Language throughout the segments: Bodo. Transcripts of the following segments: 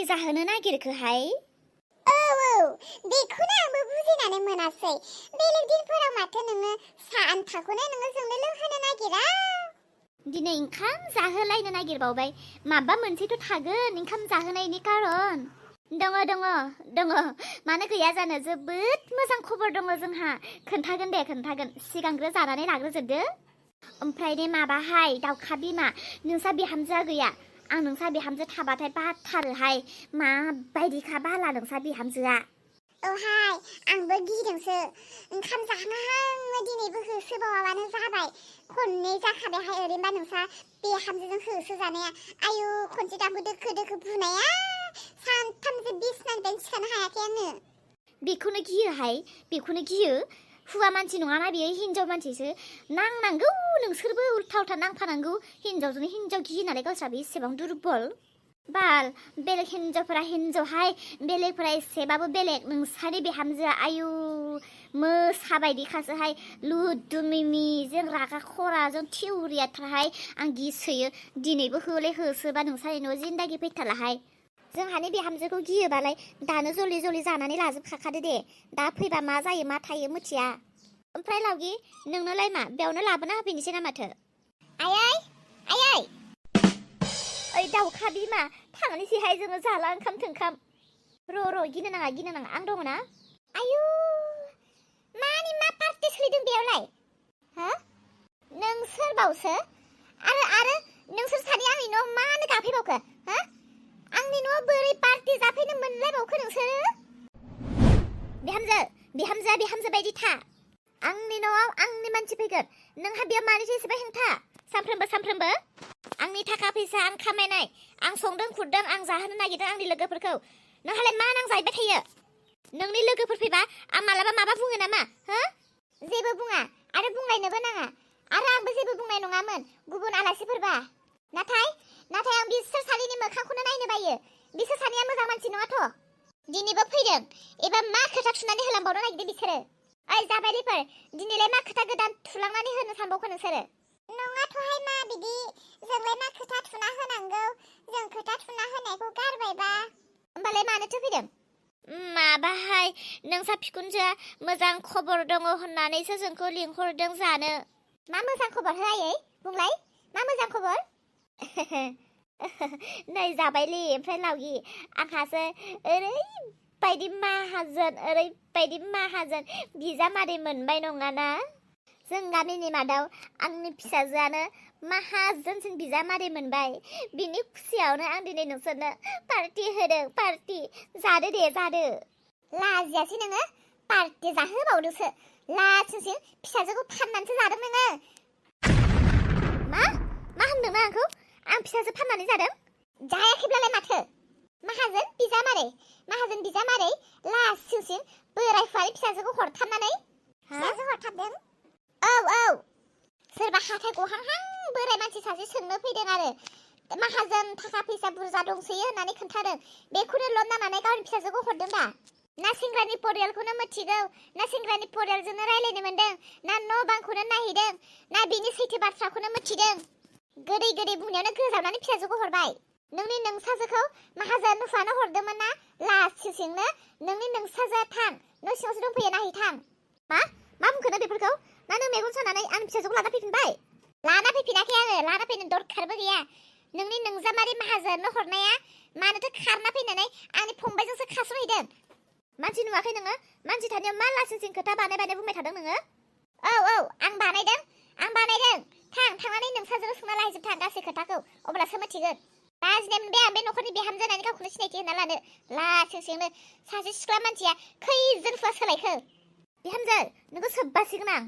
जाहोनो नागिरखोहाय? बेखौनो आंबो बुजिनानै मोनासै। बेलेग दिनफोराव माथो नोङो सा आन्थाखौनो नोङो जोंनो लोंहोनो नागिरा। दिनै ओंखाम जाहोलायनो नागिरबावबाय। माबा मोनसेथ' थागोन ओंखाम जाहोनायनि कारन। दङ मानो गैया जानो, जोबोद मोजां खबर दङ जोंहा। खोन्थागोन सिगांग्रो जानानै लाग्रोजोबदो। ओमफ्राय दे माबाहाय दाउखा बिमा, नोंसा बिहामजोआ गैया? आं नोंसा बिहामजो थाबाथाय बाथारोहाय। माबायदिखा बाला नोंसा बिहामजोआ? औहाय आंबो गिदोंसो। ओंखाम जाहां दिनैबो होसोबावाबानो जाबाय। खननै जाखाबायहाय ओरैनोबा नोंसा बिहामजोजों होसो जानाया। आयु खनसे दाबो दोखो बुनाया सानथामसो बिसनानिफ्रायनो सिखारनो हायाखै आङो। बेखौनो गियो। हुवा मानसि नङाना बियो, हिनजाव मानसिसो। नांनांगौ नोंसोरबो उल्था नांफानांगौ। हिनजावजों हिनजाव गिनानै गावस्राबो एसेबां दुरबल। बाल बेलेग हिनजावफोरा हिनजावहाय, बेलेगफोरा एसेबाबो बेलेग। नोंसानि बिहामजोआ आयु मोसाबायदिखासोहाय, लुदुमिमिजों रागा खराजों थिउरियाथारहाय। आं गिसोयो। दिनैबो होसोबा नोंसानि न'आव जिन्दागि फैथारलाहाय। जोंहानि बिहामजोखौ गियोबालाय दानो जलि जानानै लाजोबखादो दे। दा फैबा मा जायो मा थायो मिथिया। ओमफ्राय लावगि, नोंनोलाय मा बेयावनो लाबोना होफैनोसै ना माथो? आयै ओइ दाउखा बिमा, थांनोसैहाय जोङो जाला ओंखाम थोंखाम। र' गिनो नाङा आं दङ ना। आयु मानि मा पार्टि सोलिदों बेयावलाय? हा? नोंसोर बावसो आरो नोंसोर सानै आंनि न'आव मानो गाफैबावखो? हा? आंनि न'आव बोरै पार्टि जाफैनो मोनलायबावखो नोंसोरो? बिहामजो बायदि था। आंनि न'आव आंनि मानसि फैगोन, नोंहा बेयाव मानिथो एसेबां हेंथा? सानफ्रोमबो आंनि थाखा फैसा आं खामायनाय, आं संदों खुरदों, आं जाहोनो नागिरदों आंनि लोगोफोरखौ। नोंहालाय मा नांजाहैबाय थायो? नोंनि लोगोफोर फैबा आं मालाबा माबा बुङो नामा? हो? जेबो बुङा आरो बुंलायनोबो नाङा। आरो आंबो जेबो बुंनाय नङामोन गुबुन आलासिफोरबा। नाथाय आं बिसोर सानैनि मोखांखौनो नायनो बायो। बिसोर सानैया मोजां मानसि नङाथ'। दिनैबो फैदों, एबा मा खोथा थुनानै होलांबावनो नागिरदों बिसोरो? ओइ जाबायलिफोर, दिनैलाय मा खोथा गोदान थुलांनानै होनो सानबावखो नोंसोरो? नङाथ'हाय मा बिदि, जोंलाय मा खोथा थुना होनांगौ? जों खोथा थुना होनायखौ गारबायबा। होमबालाय मानोथो फैदों? माबाहाय नोंसा बिखुनजोआ मोजां खबर दङ होननानैसो जोंखौ लिंहरदों जानो। मा मोजां खबर आयै? बुंलाय मा मोजां खबर? नै जाबायलि ओमफ्राय लावगि, आंहासो ओरैबायदि माहाजोन बिजामादै मोनबाय नङाना। जों गामिनि मादाव आंनि फिसाजोआनो माहाजोनसिन बिजामादै मोनबाय। बिनि खुसियावनो आं दिनै नोंसोरनो पार्टि होदों। पार्टि जादो दे, जादो। लाजियासै नोङो? पार्टि जाहोबावदोंसो। लासिंसिं फिसाजोखौ फाननानैसो जादों नोङो। मा होनदोंना आंखौ? आं फिसाजो फाननानै जादों? जायाखैब्लालाय माथो? माहाजोन बिजामादै लासिंसिं बोराय फारि फिसाजोखौ हरथारनानै। फिसाजो हरथारदों? औ सोरबा हाथाय गहांहां बोराय मानसि सासे सोंनो फैदों आरो माहाजोन थाखा फैसा बुरजा दंसोयो होननानै खोन्थादों। बेखौनो लन नायनानै गावनि फिसाजोखौ हरदों दा। ना सेंग्रानि परियालखौनो मिथिगौ, ना सेंग्रानि परियालजोंनो रायलायनो मोनदों, ना न' बांखौनो नायहैदों, ना बिनि सैथो बाथ्राखौनो मिथिदों। गोदै बुंनायावनो गोजावनानै फिसाजोखौ हरबाय। नोंनि नोंसाजोखौ माहाजोन नुफानो हरदोंमोन ना? लासिंसिंनो नोंनि नोंसाजोआ थां, न' सिङावसो दंफैयो, नायहैथां। मा बुंखो नों बेफोरखौ? ना नों मेगन सानानै आंनि फिसाजोखौ लाना फैफिनबाय? लाना फैफिनाखै आङो, लाना फैनो दरखारबो गैया। नोंनि नोंजामादै माहाजोननो हरनाया मानोथो खारना फैनानै आंनि फंबायजोंसो खास'हैदों? मानसि नुवाखै नोङो? मानसि थानायाव मा लासिंसिं खोथा बानाय बुंबाय थादों नोङो? औ आं बानायदों। थांनानै नोंसाजों सोंना लायजोबथां गासै खोथाखौ, अब्लासो मिथिगोन। लाजिनाय मोनबाय आं बे न'खरनि बिहामजो होननानै गावखौनो सिनायथि होना लानो। लासिंसिंनो सासे सिख्ला मानसिया खैजोन हुवा सोलायखो? बिहामजो, नोंखौ सोब्बासिगोन आं।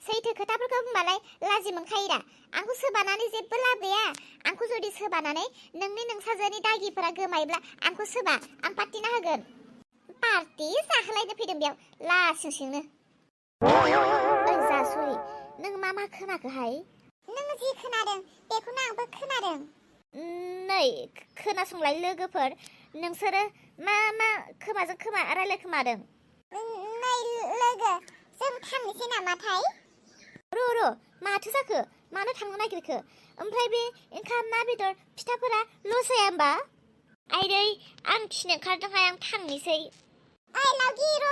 सैथो खोथाफोरखौ बुंबालाय लाजि मोनखायो दा। आंखौ सोबानानै जेबो लाब गैया। आंखौ जुदि सोबानानै नोंनि नोंसाजोनि दागिफोरा गोमायोब्ला आंखौ सोबा, आं पार्टिना होगोन। पार्टि जाहोलायनो फैदों बेयाव लासिंसिंनो। ओइ जासुरि, नों मा खोनाखोहाय? नों जि खोनादों बेखौनो आंबो खोनादों। नै खोनासंलाय लोगोफोर, नोंसोरो मा खोमाजों खोमा रायलायखोमादों? नै लोगो, जों थांनोसै नामाथाय? र' माथो जाखो? मानो थांनो नागिरखो? ओमफ्राय बे ओंखाम ना बेदर फिथाफोरा लस जाया होमबा? आइदै आं खिनो ओंखारदोंहाय आं थांनोसै ओइ लावगि र'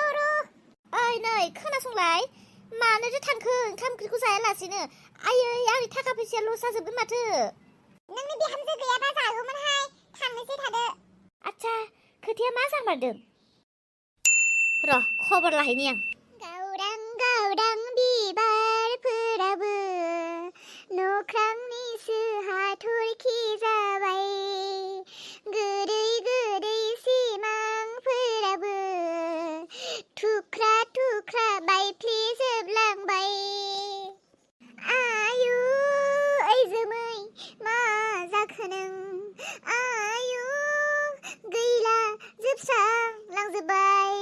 ओइ नै खोनासंलाय मानोथो थांखो ओंखाम ओंख्रिखौ जायालासिनो आयै आंनि थाखा फैसाया लस जाजोबगोन माथो नोंनि बिहामजो गैयाबा जागौमोनहाय थांनोसै थादो आच्छा खोथाया मा जामारदों र' खबर लाहैनि आं गावदां गावदां बिबारफोराबो नख्रांनिसो हाथरखि जाबाय गोदै गोदै सिमांफोराबो थुख्रा थुख्रा बायफ्लेजोबलांबाय आयु ओइ जोमै मा जाखो नों आयु गैला जोबस्रांलांजोब्बाय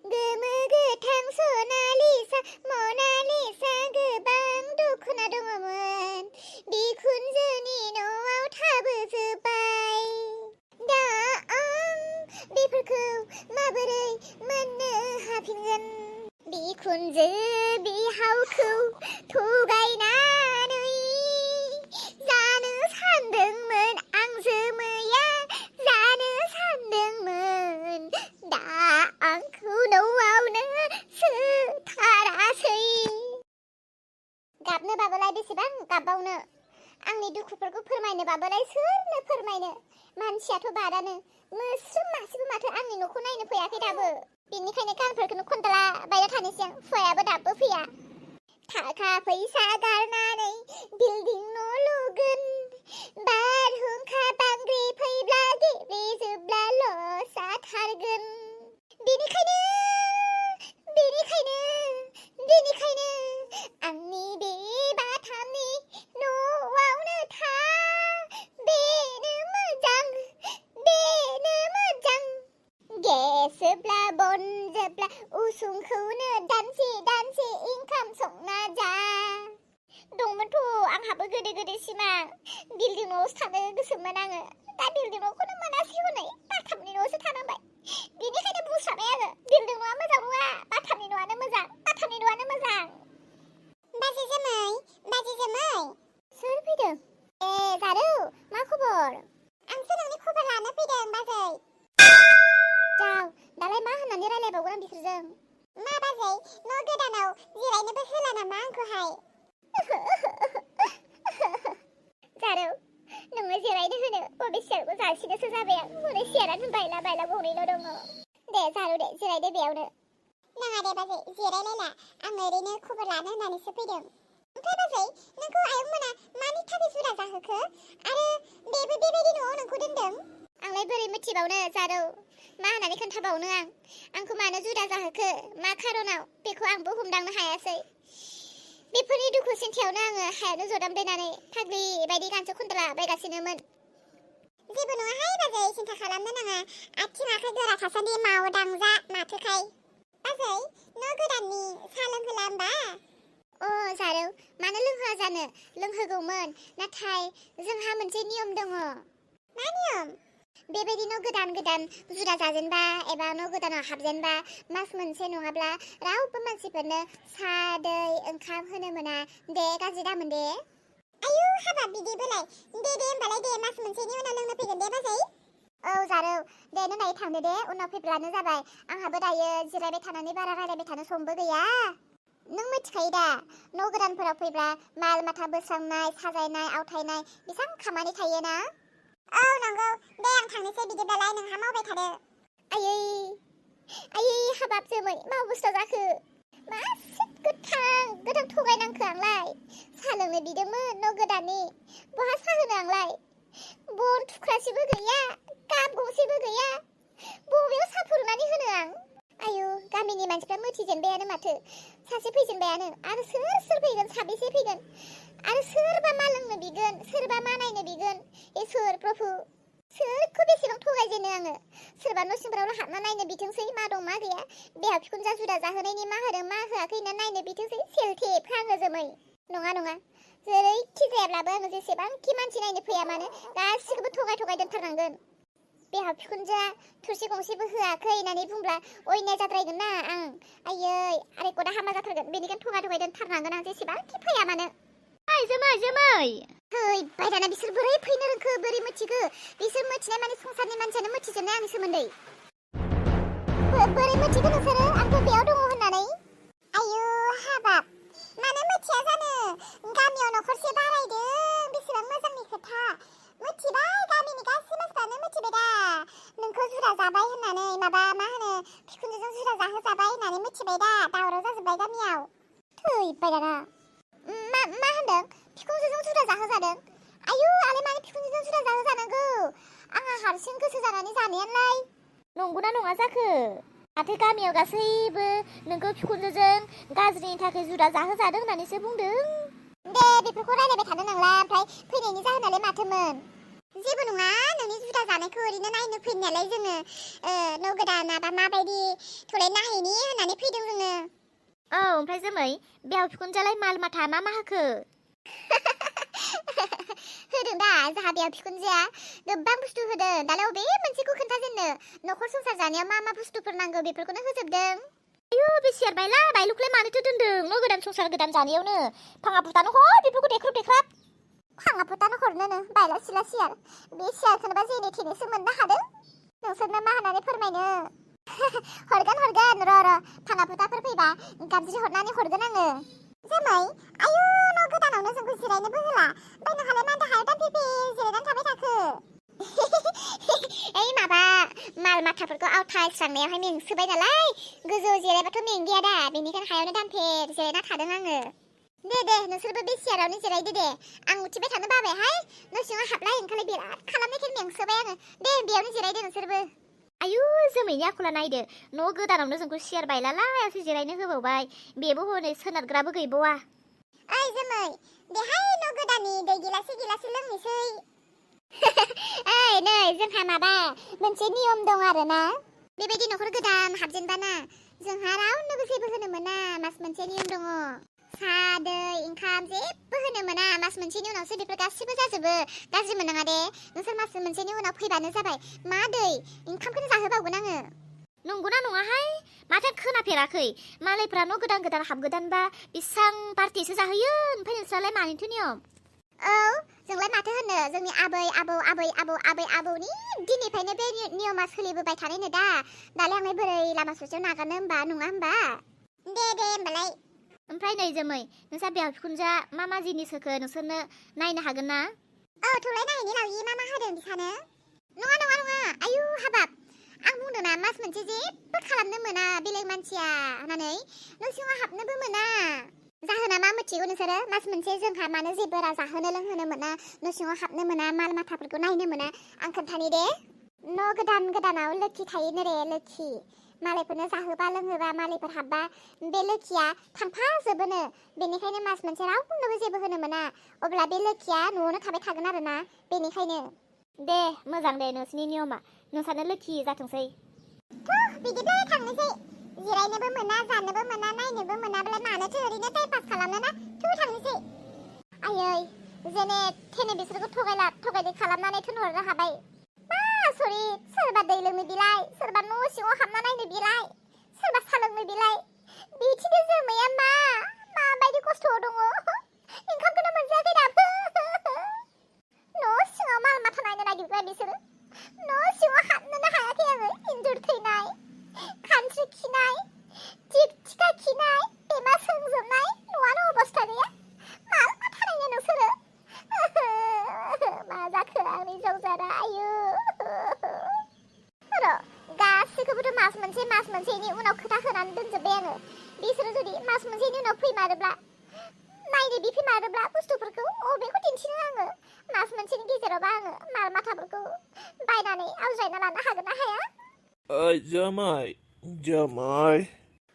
गोमो गोथां सनालिसा मनालिसा गोबां दख'ना दङमोन बिखुनजोनि न'आव थाबोजोब्बाय दा आं बेफोरखौ माबोरै मोननो हाफिनगोन बिखुनजो बिहावखौ थगायनानै जानो सानदोंमोन आं जोमैया जानो सानदोंमोन दा आंखौ न'आवनो सोथारासै गाबनोबाबोलाय बेसेबां गाबबावनो आंनि दुखुफोरखौ फोरमायनोबाबोलाय सोरनो फोरमायनो मानसियाथ' बादानो मोस्रोम मासेबो माथो आंनि न'खौ नायनो फैयाखै दाबो बेनिखायनो गानफोरखौनो खनदला बायना थानोसै आं हौवायाबो दाबो फैया थाखा फैसा गारनानै बिल्डिं न' लुगोन बारहुंखा बांग्रि फैब्ला गेब्लेजोबब्ला लस जाथारगोन बेनिखायनो आंनि बे बाथामनि न'आवनो था बेनो मोजां गेस जोबब्ला बन जोबब्ला उसुंखौनो दानसे इंखाम संना जा दंमोनथ' आंहाबो गोदो सिमां बिल्डिं न'आवसो थानो गोसोमोन आङो दा बिल्डिं न'खौनो मोनासै हनै बाथामनि न'आवसो थानांबाय बेनिखायनो बुंस्राबाय आङो बिल्डिं न'आ मोजां नङा बाथामनि न'आनो मोजां बाजै जोमै सोर फैदों ए जारौ मा खबर आंसो नोंनि खबर लानो फैदों बाजै जाव दालाय मा होननानै रायलायबावगोन आं बिसोरजों मा बाजै न' गोदानाव जिरायनोबो होला नामा आंखौहाय जारौ नोङो जिरायनो होनो बबे सियारखौ जासिनोसो जाबाय आं हनै सियारानो बायला गंनैल' दङ दे जारौ दे जिरायदो बेयावनो नाङा दे बाजै जिरायलायला आं ओरैनो खबर लानो होननानैसो फैदों ओमफ्राय बाजै नोंखौ आयंमोना मानि थाखाय जुदा जाहोखो आरो बेबो बेबायदि न'आव नोंखौ दोनदों आंलाय बोरै मिथिबावनो जारौ मा होननानै खोन्थाबावनो आंखौ मानो जुदा जाहोखो मा खारनाव बेखौ आंबो हमदांनो हायासै बेफोरनि दुखु सिन्थायावनो आङो हायावनो जदामब्लेनानै फाग्लि बायदि गानसो खनदला बायगासिनोमोन जेबो नङाहाय बाजै सिन्था खालामनो नाङा आथिं आखाइ गोरा थासान्दि मावदांजा माथोखाय बाजै न' गोदाननि साहा लोंहोला होमबा अ जारौ मानो लोंहोआ जानो लोंहोगौमोन नाथाय जोंहा मोनसे नियम दङ मा नियम बेबायदि न' गोदान जुदा जाजेनबा एबा न' गोदानाव हाबजेनबा मास मोनसे नङाब्ला रावबो मानसिफोरनो साहा दै ओंखाम होनो मोना दे गाज्रि दामोन दे आयु हाबाब बिदिबोलाय दे होमबालाय दे मास मोनसेनि उनाव लोंनो फैगोन दे बाजै औ जारौ दे नों दायो थांदो दे उनाव फैब्लानो जाबाय आंहाबो दायो जिरायबाय थानानै बारा रायलायबाय थानो समबो गैया नों मिथिखायो दा न' गोदानफोराव फैब्ला माल माथा बोस्रांनाय साजायनाय आवथायनाय बेसेबां खामानि थायोना औ नंगौ दे आं थांनोसै बिदिब्लालाय नोंहा मावबाय थादो आयै हाबाब जोमै मा अबस्था जाखो मा गोथां थगायनांखो आंलाय साहा लोंनो बिदोंमोन न' गोदाननि बहा साहा होनो आंलाय बन थुख्रासेबो गैया काप गंसेबो गैया बबेयाव साहा फुदुंनानै होनो आं आयु गामिनि मानसिफ्रा मिथिजेनबायानो माथो सासे फैजेनबायानो आरो सोर फैगोन साबेसे फैगोन आरो सोरबा मा लोंनो बिगोन सोरबा मा नायनो बिगोन इसोर प्रभु सोरखौ बेसेबां थगायजेनो आङो सोरबा न' सिंफोरावल' हाबना नायनो बिथोंसै मा दं मा गैया बिहाव बिखुनजोआ जुदा जाहोनायनि मा होदों मा होआखै होनना नायनो बिथोंसै सेलथेब खाङो जोमै नङा जेरैखि जायाब्लाबो आङो जेसेबांखि मानसि नायनो फैया मानो गासिखौबो थगाय दोनथारनांगोन बिहाव बिखुनजोआ थोरसि गंसेबो होआखै होननानै बुंब्ला अयनाय जाद्रायगोन ना आं आयै आरेखदा हामा जाथारगोन बेनिखायनो थगाय दोनथारनांगोन आं जेसेबांखि फैया मानो जोमै बाय दाना बिसोर बोरै फैनो रोंखो बोरै मिथिखो बिसोर मिथिनाय माने संसारनि मानसियानो मिथिजोबनाय आंनि सोमोन्दै बोरै मिथिखो नोंसोरो आंथ' बेयाव दङ होननानै आयु हाबाब मानो मिथिया जानो गामियाव न'खरसे बारायदों बेसेबां मोजांनि खोथा मिथिबाय गामिनि गासै मानसिफ्रानो मिथिबाय दा नोंखौ जुरा जाबाय होननानै माबा मा होनो बिखुनजोजों जुरा जाहोजाबाय होननानै मिथिबाय दा दावराव जाजोब्बाय गामियाव थैबाय दाना मा होनदों बिखुनजोजों जुरा जाहोजादों आयु आलाय मानो बिखुनजोजों जुरा जाहोजानांगौ आंहा हारसिं गोसो जानानै जानायालाय नंगौना नङा जाखो माथो गामियाव गासैबो नोंखौ बिखुनजोजों गाज्रिनि थाखाय जुदा जाहोजादों होननानैसो बुंदों दे बेफोरखौ रायलायबाय थानो नांला ओमफ्राय फैनायनि जाहोनालाय माथोमोन जेबो नङा नोंनि जुदा जानायखौ ओरैनो नायनो फैनायालाय जोङो न' गोदानाबा माबायदि थलाय नायहैनि होननानै फैदों जोङो औ ओमफ्राय जोमै बिहाव बिखुनजोआलाय माल माथा मा होखो होदों दा जाहा बिहाव बिखुनजोआ गोबां बुस्थु होदों दालाय अबे मोनसेखौ खोन्थाजेननो न'खर संसार जानायाव मा बुस्थुफोर नांगौ बेफोरखौनो होजोबदों आयु बेसियार बायलुखौलाय मानोथो दोनदों न' गोदान संसार गोदान जानायावनो फाङा फुटानो हर बेफोरखौ देख्रुब फाङा फुटानो हरनोनो बायला सिला सियार बे सियारखौनोबा जेने थेनेसो मोननो हादों नोंसोरनो मा होननानै फोरमायनो हरगोन र' फाङा फुटाफोर फैबा गाबज्रि हरनानै हरगोन आङो जोमै आयु न' गोदानावनो जोंखौ जिरायनोबो होला ओमफ्राय नोंहालाय मानो हायाव दाफे जिरायनानै थाबाय थाखो ओइ माबा माल माथाफोरखौ आवथायस्रांनायावहाय मेंसोबाय नालाय गोजौआव जिरायबाथ' मेंगाया दा बेनिखायनो हायावनो दामफेर जिरायना थादों आङो दे नोंसोरबो बे सियारावनो जिरायदो दे आं उथिबाय थानो बाबायहाय न' सिङाव हाबलाय ओंखारलाय बिराद खालामनायखाय मेंसोबाय आङो दे बेयावनो जिरायदो नोंसोरबो आयु जोमैनि आखला नायदो न' गोदानावनो जोंखौ सियार बायलालायावसो जिरायनो होबावबाय बेबो हनै सोनारग्राबो गैबावा ओइ जोमै देहाय न' गोदाननि दै गिलासे लोंनोसै ओइ नै जोंहा माबा मोनसे नियम दं आरोना बेबायदि न'खर गोदान हाबजेनबाना जोंहा रावनोबो जेबो होनो मोना मास मोनसे नियम दङ सा दै ओंखाम जेबो होनो मोना मास मोनसेनि उनावसो बेफोर गासिबो जाजोबो गाज्रि मोननाङा दे नोंसोर मास मोनसेनि उनाव फैबानो जाबाय मा दै ओंखामखौनो जाहोबावगोन आङो नंगौना नङाहाय माथो खोनाफेराखै मालायफ्रा न' गोदान हाबगोदानबा बेसां पार्टिसो जाहोयो ओमफ्राय नोंस्रालाय मानिथो नियम औ जोंलाय माथो होनो जोंनि आबै आबौनि दिननिफ्रायनो बे नियमा सोलिबोबाय थानायनो दालाय आंलाय बोरै लामा ससेयाव नागारनो होमबा नङा होमबा दे होमबालाय ओमफ्राय नै जोमै नोंसा बिहाव बिखुनजोआ मा जिनिस होखो नोंसोरनो नायनो हागोन ना औ थौलाय नायहैनि लावि मा होदों बिसानो नङा आयु हाबाब आं बुंदों ना मास मोनसे जेबो खालामनो मोना बेलेग मानसिया होननानै न' सिङाव हाबनोबो मोना जाहोना मा मिथिगौ नोंसोरो मास मोनसे जोंहा मानो जेबो जाहोनो लोंहोनो मोना न' सिङाव हाबनो मोना माल माथाफोरखौ नायनो मोना आं खोन्थानि दे न' गोदानाव लोखि थायोनो रे लोखि मालायफोरनो जाहोबा लोंहोबा मालायफोर हाबबा बे लोखिया थांफाजोबोनो बेनिखायनो मास मोनसे रावनोबो जेबो होनो मोना अब्ला बे लोखिया न'आवनो थाबाय थागोन आरोना बेनिखायनो दे मोजां दे नोंसिनि नियमा नोंसानो लोखि जाथोंसै बिदिब्ला थांनोसै जिरायनोबो मोना जानोबो मोना नायनोबो मोनाब्ला मानोथो ओरैनो टाइम पास खालामनो ना थांनोसै आयै जेने थेने बिसोरखौ थगायदै खालामनानै थोनहरनो हाबाय मा सरि सोरबा दै लोंनो बिलाय सोरबा न' सिङाव हाबना नायनो बिलाय सोरबा सा लोंनो बिलाय बिथिनो जोमैया माबायदि खस्थ'आव दङ ओंखामखौनो मोनजायाखै दाबो न' सिङाव माल माथा नायनो नागिरबाय बिसोरो न' सिङाव हाबनोनो हायाखै आङो इन्जुर थैनाय खानस्रि खिनाय टिका खिनाय बेमा सोंजोबनाय न'आनो अबस्था गैया माल माथा नायनो नोंसोरो मा जाखो आंनि जौजारा आयु र' गासैखौबोथ' मास मोनसेनि उनाव खोथा होनानै दोनजोब्बाय आङो बिसोरो जुदि मास मोनसेनि उनाव फैमारोब्ला नायनो बिफैमारोब्ला बुस्थुफोरखौ अबेखौ दिन्थिनो आङो मास मोनसेनि गेजेरावबा आङो माल माथाफोरखौ बायनानै आवज्रायना लानो हागोन ना हाया ओइ जोमै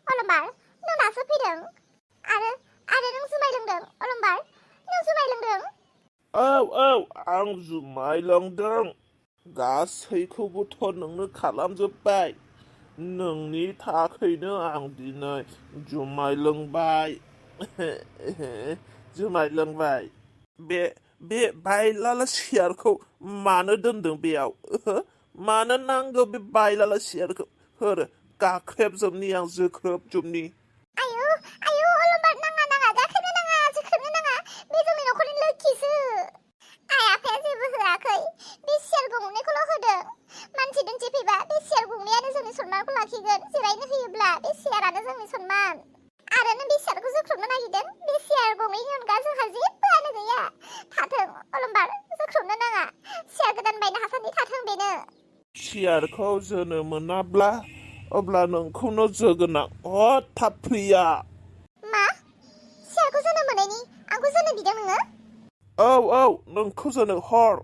अलंबार नों दासो फैदों आरो नों जुमाय लोंदों अलंबार नों जुमाय लोंदों औ आं जुमाय लोंदों गासैखौबोथ' नोंनो खालामजोब्बाय नोंनि थाखायनो आं दिनै जुमाय लोंबाय बे बायलाला सियारखौ मानो दोनदों बेयाव मानो नांगौ बे बायलाला सियारखौ गाख्रेबजोबनि आं जोख्रेबजोबनि आयु अलंबार नाङा गाख्रेबनो नाङा जोख्रेबनो नाङा बे जोंनि न'खर सनमानखौ लाखिगोन जिरायनो होयोब्ला बे सियारानो जोंनि सनमान आरो नों बे सियारखौ जोख्रोबनो नागिरदों बे सियार गंनैनि अनगा जोंहा जेबोआनो गैया थाथों अलंबार जोख्रोबनो नाङा सियार गोदान बायनो हासान्दि थाथों बेनो सियारखौ जोनो मोनाब्ला अब्ला नोंखौनो जोगोन आं थाब फैया मा सियारखौ जोनो मोनैनि आंखौ जोनो बिदों नोङो औ नोंखौ जोनो हर